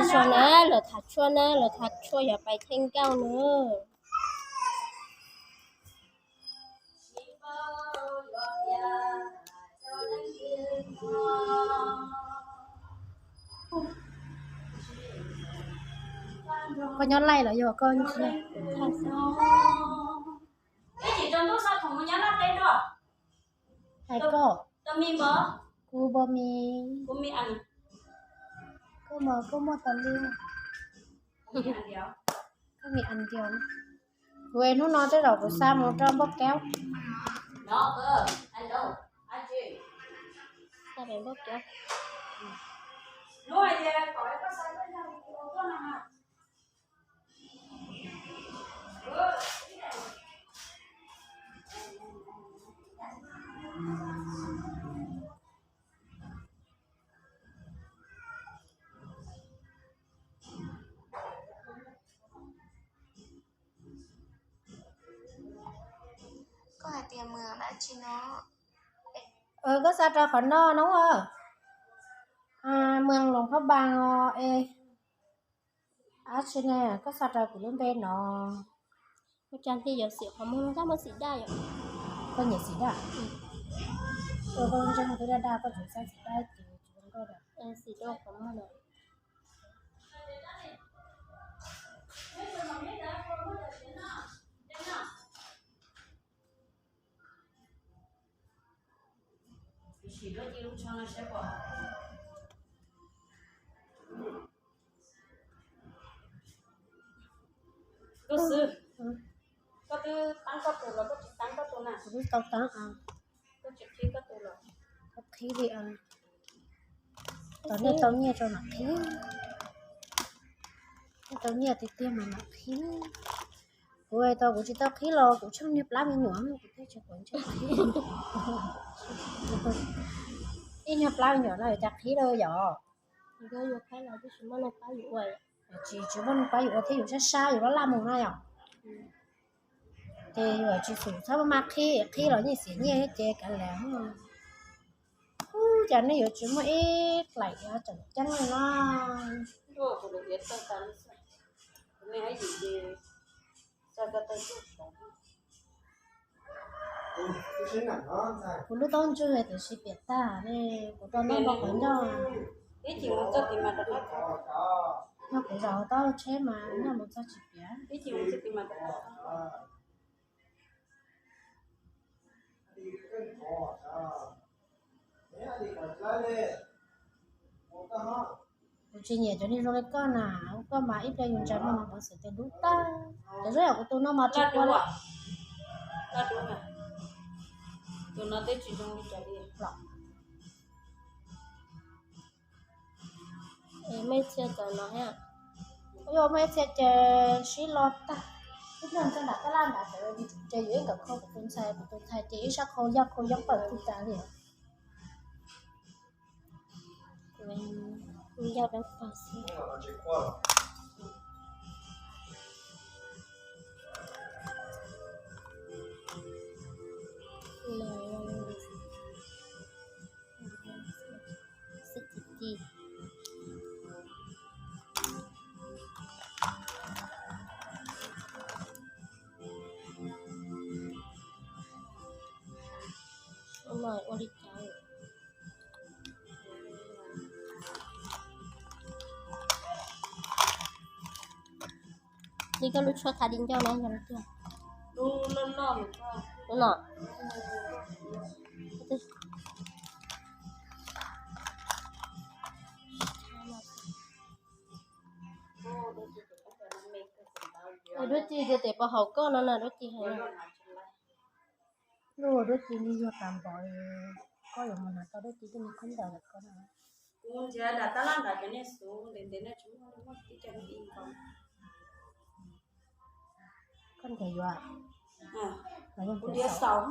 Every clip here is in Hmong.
Tshuaj na, lawv thav tshuaj na, lawv thav tshuaj yog pais theej nkauj na. Koj nyob Laij los yog koj nyob? Hais koj, kuv npo mis, koj mos koj muaj tas li, koj mis as ntias. Kuv hnub no tej zaum kuv xa mus rau npauj kaub. Xa pem npauj kaub. Koj hais tias mws dab tsi no? Koj xa rau qhov no no. Mws Loos Phab Npas os es. Dab tsi ne, koj xa rau kuv lub npe no. Ua cas hnub yog xim qhov muag no tab muaj xim daj yom? Koj nyiam xim daj? Ua koj ntseeg twb daj daj koj tseem xav xim daj ces tsis zoo nkauj lawm. Xim daj qhov muag no. Koj xwb, koj twb teeb koj tus los koj tsis teeb koj tus na? Kuv twb tau teeb, koj tsis qhib koj tus los? Koj qhib li. Tau nej tau nyiaj rau mam qhib. Nej tau nyiaj tiag tiag mas mam qhib. Kuv tau kuv tsis tau qhib los kuv tsheej niag plab me nyuam kuv thiaj tsis quav ntsej qhib. Ib niag plab me nyuam no yuav cas qhib lawm yom? Tsis, tsis muaj neeg pab yus ua thiab yus sab sab yus laj laj mus na yom. Ces yus tsis xum txhob maj qhib, qhib los yeej xiam nyiaj thiab ces kav liam. Ub, cas nej yuav tsis muaj ib daim tseem ceeb li no. Kuv lub taub ntswg tiam sis piam tag ne, kuv rau noj npau qhov ncauj. Nyob kuv zaum taub tsheb mas noj mus txog tsis piam. Kuv tsis nyiam cov niag zoo li koj na, koj mas ib pliag yus ntsia no mas xwm tias dub tag. Cov zaub yam kuv tus no mas tsis ua li. Mej txhia txawm no thiab. Yog mej txhia ces sib lo tag. Ib pliag txog nram tab laj nram tawm ces yuav ib nkawm khau kuv tus ntxhais, kuv tus ntxhais ces ib sab khau yog khau yob pawg tug tas li. Yog dab pog xwb. Ua li cas? Li koj lub tshuaj thav di ncauj na yog lub tiag? Lub no. Dab tsi tias tes pov haum koj no na, dab tsi hais. Lub dab tsi li yog tas npaum, koj yuav mus hnav tau dab tsi tej me khaub ncaws lawm koj na. Kuv nrhiav nram tab laj nram cov niag xuv ntev ntev no tsis muaj, muaj tib co ib nkaus. Koj nrhiav yuav, kuv nrhiav xaus.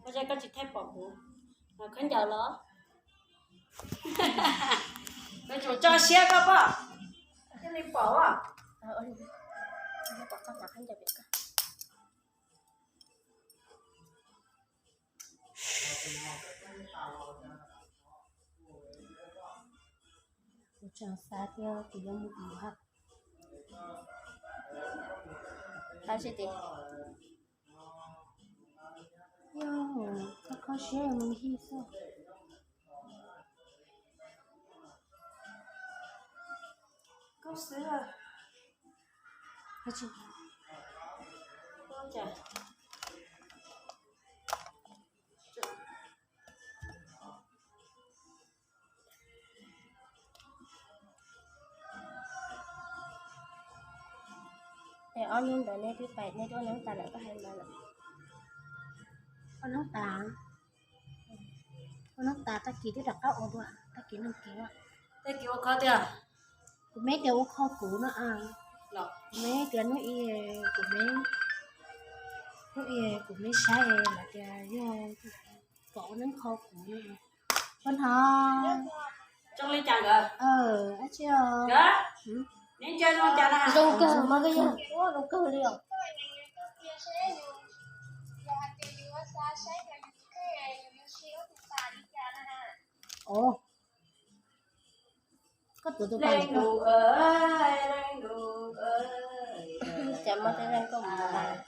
Ua cas koj tsis thaij pom kuv? Khaub ncaws los? Koj tsis tso siab koj pom, thiaj li pom. Kuv tseem xav tias kuv yuav mus kuv hab. Hab tsis tias yog kho kho siab mus hij xwb. Koj xwb. Es ob hnub ntawd nej twb pais, nej twb ua neeb tas lawm koj hais mas lawm. Ua neeb tas, ua neeb tas tag kis twb rov qab ua dua, tag kis neeg kis. Tag kis ua kho tiag. Kuv me tias ua kho kuv no. Kuv me tias hnub i, kuv me, hnub i kuv me saib lawv tias yog kom ua neeb kho kuv no. Koj hnov. Dab tsi os? Zoo kawg mas koj yog, zoo kawg li os. Ov, koj tuav tus pas cas muaj tej leej koj mus tus pas.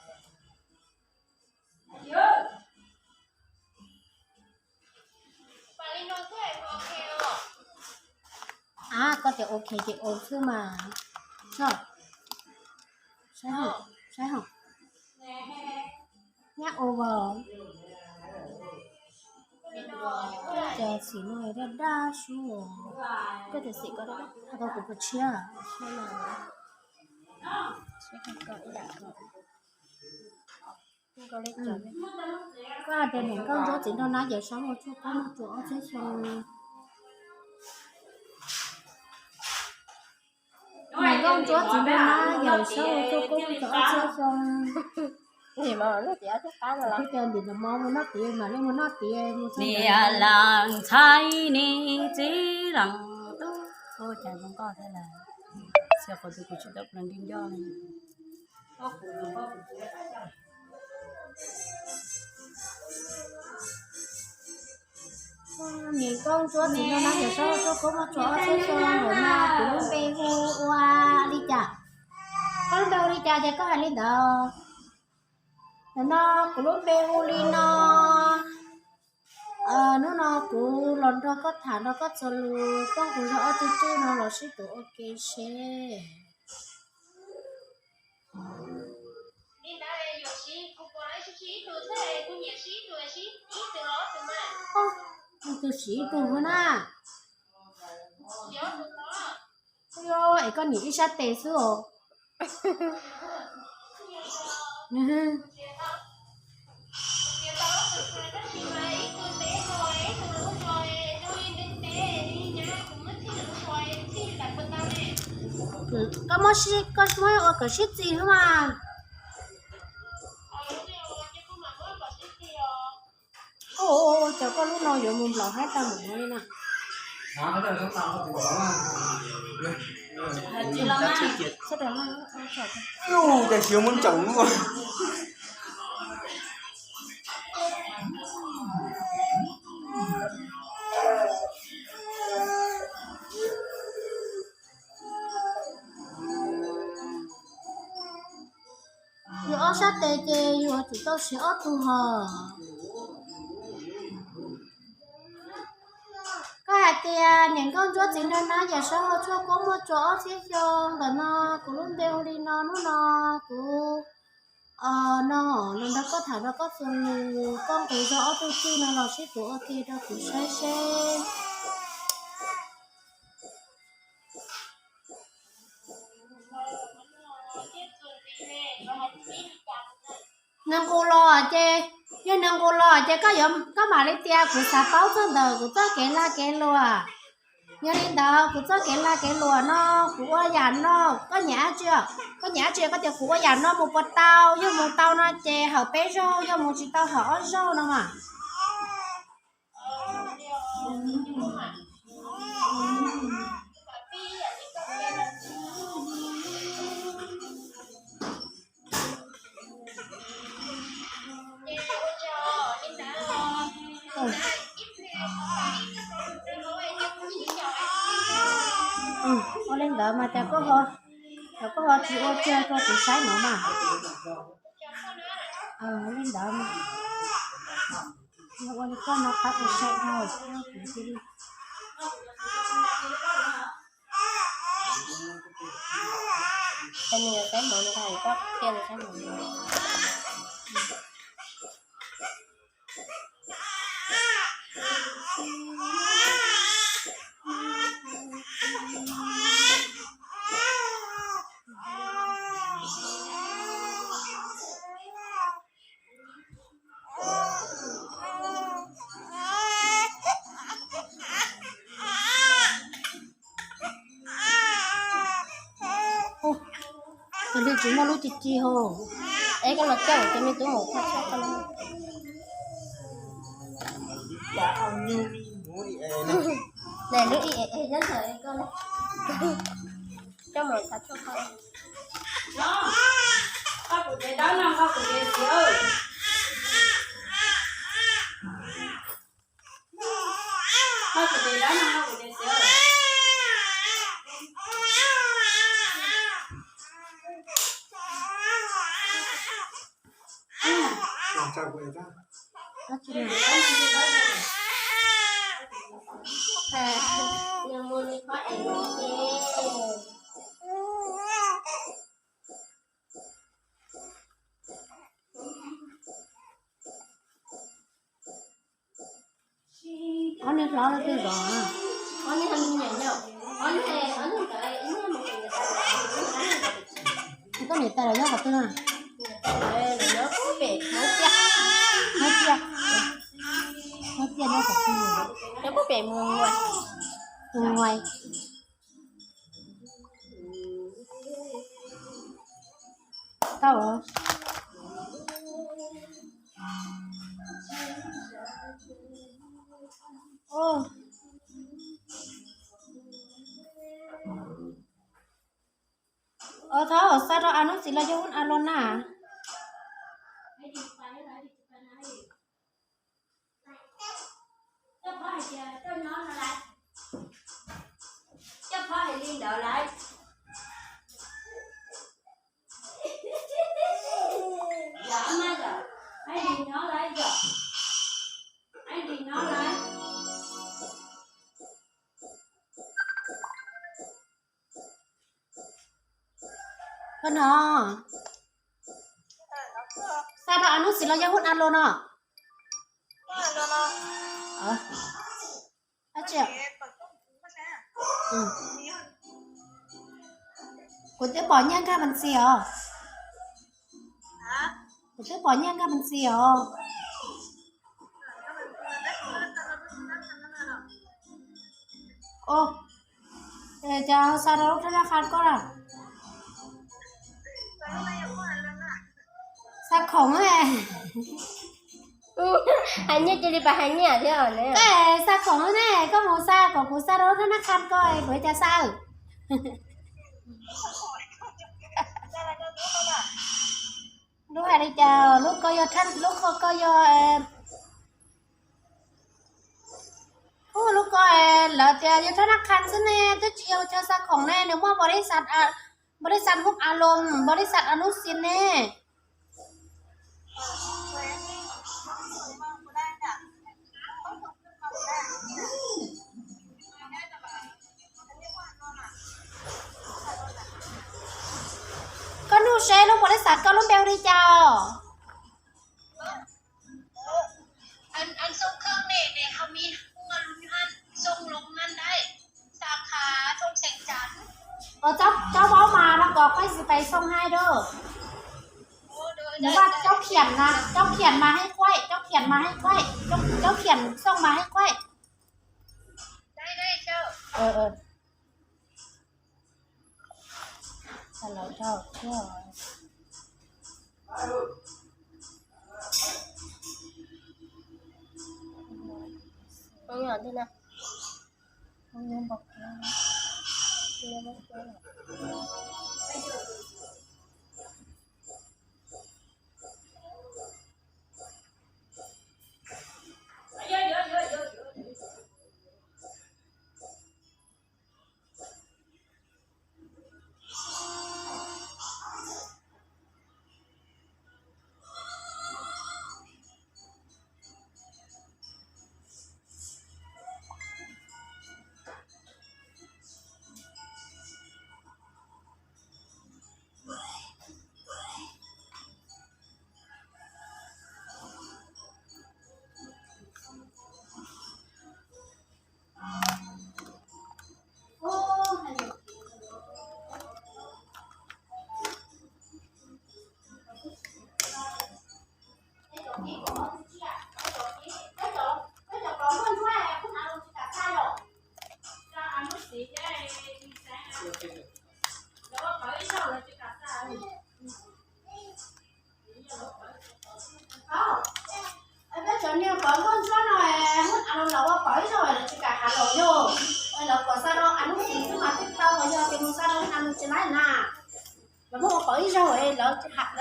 A, koj tias ok ces ua xwb mas. Saib hov, saib hov. Nyab ua vas. Cas xim no daj daj sub os. Koj tias xim ko daj daj, tau kuv puas tshiab? Koj hais tias niam nkauj ntsuab txiv nraug nab yawm saub hau tshuaj koob muaj tsuas ob txhiab xyoo. Niam nkauj ntsuab txiv nraug nab yawm saub hau tshuaj koob muaj tsuas ob txhiab xyoo. Twb tias ntim no mov mus noj tiav mas li mus noj tiav mus. Niam leej ntxhais niam txiv leej tub, ua cas zoo nkauj thiab lawm. Xyov qhov twg kuv tsis tau plaws nti ncoj li. Niam nkauj ntsuab txiv nraug nab yawm saub hau tshuaj koob muaj tsuas ob txhiab xyoo ntawm no kuv lub npe hu ua li cas? Koj lub npe hu li cas ces koj hais li ntawd. Ntawm no kuv lub npe hu li no. Hnub no kuv los nrog koj tham nrog koj txuas lus, koj nqus zog ob tug tswb no los sib tus ua ke seb. Tus siv ib tug na. Ua es koj niam ib sab tes xwb os. Koj muab, koj muab ua kom sib txig xwb mas. Ua cas koj lub no yuav mus nplaum haib tag npaum no li na. Cas siav muab ntsaum lub. Yus ob sab tes ces yus yuav tsum tau siv ob tug hos. Koj hais tias niam nkauj ntsuab txiv nraug nab yawm saub hau tshuaj koob muaj tsuas ob txhiab xyoo ntawm no, kuv lub npe hu li no, hnub no kuv no los nrog koj tham nrog koj txuas lus, koj nqus zog ob tug tswb no los sib tus ua ke rau kuv saib seb. Nws nqus los ces, yog nws nqus los ces koj yuav, koj mam li tias kuv xav paub txog ntawm kuv txoj kev lag kev luam. Yog li ntawd kuv txoj kev lag kev luam no, kuv ua yam no, koj nyiam dab tsi, koj nyiam dab tsi koj tias kuv ua yam no mus puas tau, yog mus tau no ces hawm peb zaug, yog mus tsis tau hawm ob zaug no mas. Ntawd mas cas koj ho, cas koj ho tsis ua kiag rau kuv saib no mas. Li ntawd mas yog ua li koj no qab kuv saib dhau. Tus li tsis muaj lub ci ci hos. Es koj los coj kuv tus me tub mus phaj tshuaj koj no. Lub i es nyob ntawm koj, coj mus phaj tshuaj koj. Ob niag hlob leej twg zov? Koj niam tais los nyob qhov twg na? Hmoob Tiaj. Hmoob Tiaj nyob qhov twg? Mus Nguais. Tau. Thov xa rau a nub txiv los yog hub a los na. Koj phob hais tias koj nyob no lawm. Koj phob hais li ntawd lawm. Yog mas yog, hais li nyob lawm yog, hais li nyob lawm. Koj no, xa rau a nub txiv los yog hub a los no. Kuv twb pom nyiaj nkag mas ntxi os. Kuv twb pom nyiaj nkag mas ntxi os. Cas xa rau lub thab naj qha koj na. Xa khoom ne. Hais nyiaj cia li pas hais nyiaj thiab os ne. Koj xa khoom ne, koj mus xa kom kuv xa rau lub thab naj qha koj, kuv cas xa. Lub hais li cas, lub ko yog, lub ko yog, lub ko lawv tias yog thab naj qha xwb ne, twb tsis yog chaw xa khoom ne, nws muaj npau li xas, npau li xas hub a los, npau li xas a nub xis ne. Koj nug seb lub npau li xas koj lub npe hu li cas os? Ua tsaub paub mas no kom pheej xis pais xoo hais dua. Nws ua tsaub khiam na, tsaub khiam mas heev quaib, tsaub khiam mas heev quaib, tsaub khiam xoo mas heev quaib.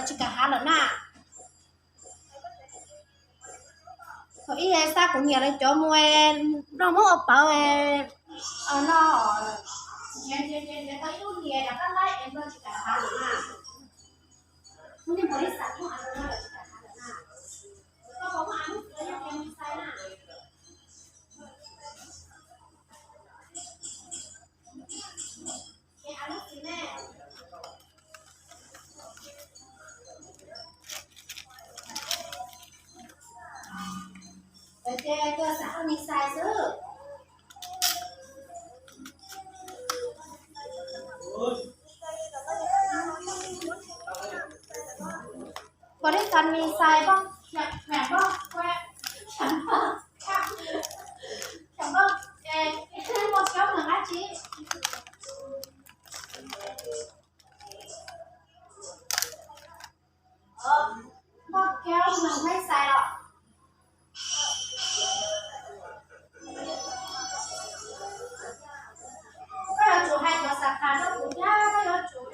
tsis kam hav lawm na. Thaum ib xa kuv niam lawv cov mus noj mov ua pawv no, tau ib lub hlis rov qab laib es no tsis kam hav lawm na. Hnub niag npau li xav hnub av no lawm tsis kam hav lawm na. Koj puas muaj av hnub xwb yog tias mus xais na? Ces av hnub xwb ne. Ces koj xav ua nis xais xwb. Koj li xav nis xais koj, kheem koj, kheem koj, koj muaj coob nqaij tsi? Muaj coob nqaij xais los? Koj yuav tsum hais cov xav khav rau kuv thiab, koj yuav tsum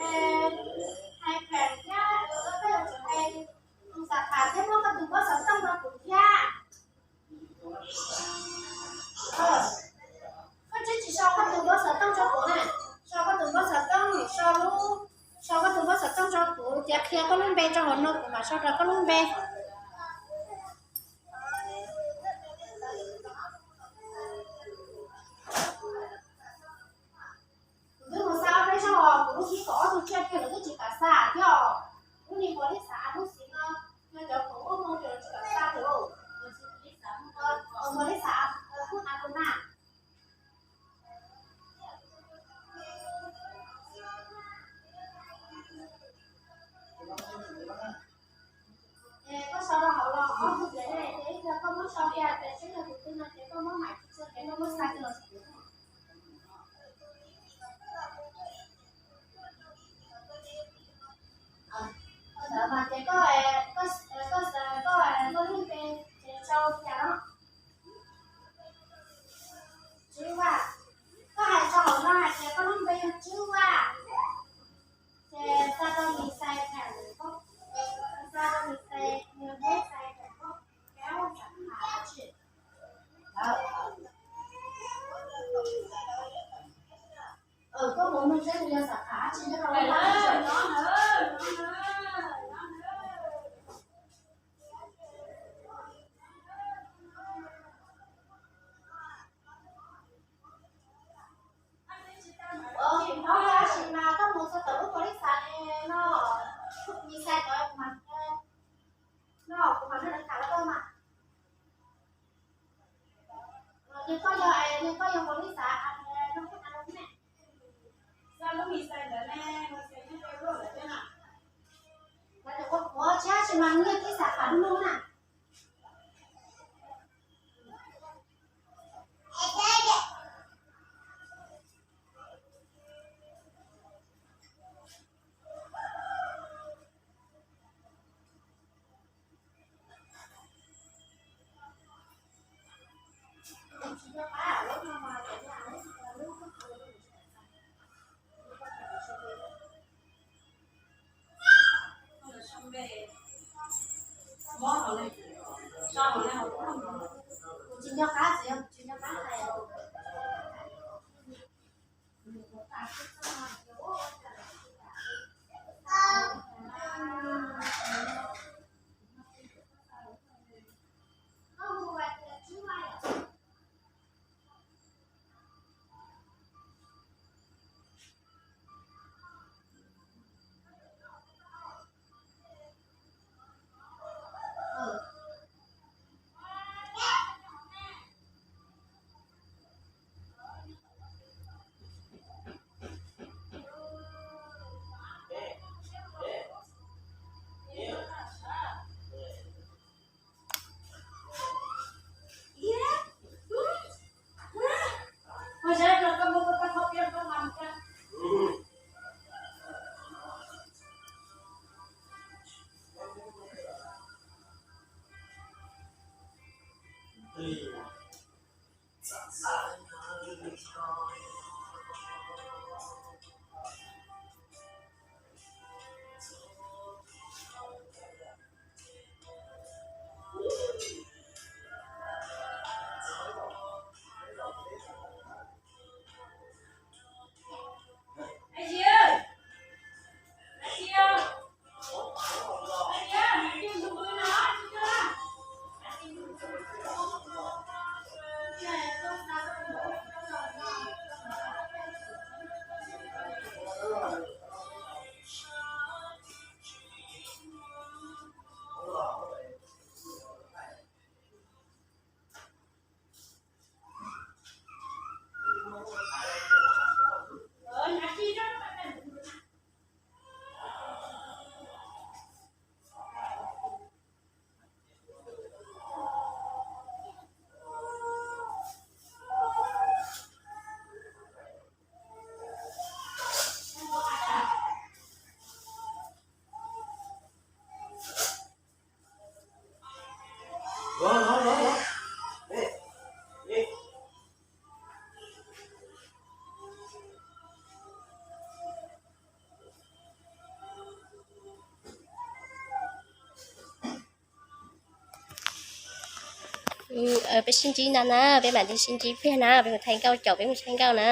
hais kheem thiab, koj yuav tsum hais tus xav khav thiab muab koj tus npawb xov tooj rau kuv thiab. Koj twb tsis sau koj tus npawb xov tooj rau kuv na. Sau koj tus npawb xov tooj, sau lub, sau koj tus npawb xov tooj rau kuv ces qhia koj lub npe rau hauv no kuv mam sau rau koj lub npe. Kuv twb mus xa ob peb zaug os, kuv lub hib kaum ob tug tsiaj kiag lawv twb tsis kam xa thiab os. Lub niag npau li xav hnub xwb no, yog cov khoom ua moo ces lawv tsis kam xa thiab os. Npau li xav hnub av tus na. Ces koj sau rau hauv los ob tug tias ne, ces ib pliag koj muab sau tias tias seb yog tus twg no ces koj muab hais tsis txog ces koj muab xa kiag los. Ntawd mas ces koj, koj, koj, koj lub npe ces sau cas no? Tswv Vaj. Koj hais rau hauv no hais tias koj lub npe yog Tswv Vaj. Ces xa rau Lis Xais tham, xa rau Lis Xais, nws npe Xais tham, koj xav tham dab tsi? Koj mus nug seb nws yog xav tham dab tsi nyob rau lub vaj. Tab sis mas koj mus txog tom lub pob lis xav no, Lis Xais tod mas, no kuv mam nrog nws tham rau koj mas. Yog koj yog, yog koj yog pob lis xav, ua tsis yog ib xav tham lub no na. Kuv tsis nco qab xwb, kuv tsis nco qab hais. Peb sib ntsib no na, peb mam li sib ntsib pliag na, peb mus thaij nkauj, caum peb mus thaij nkauj na.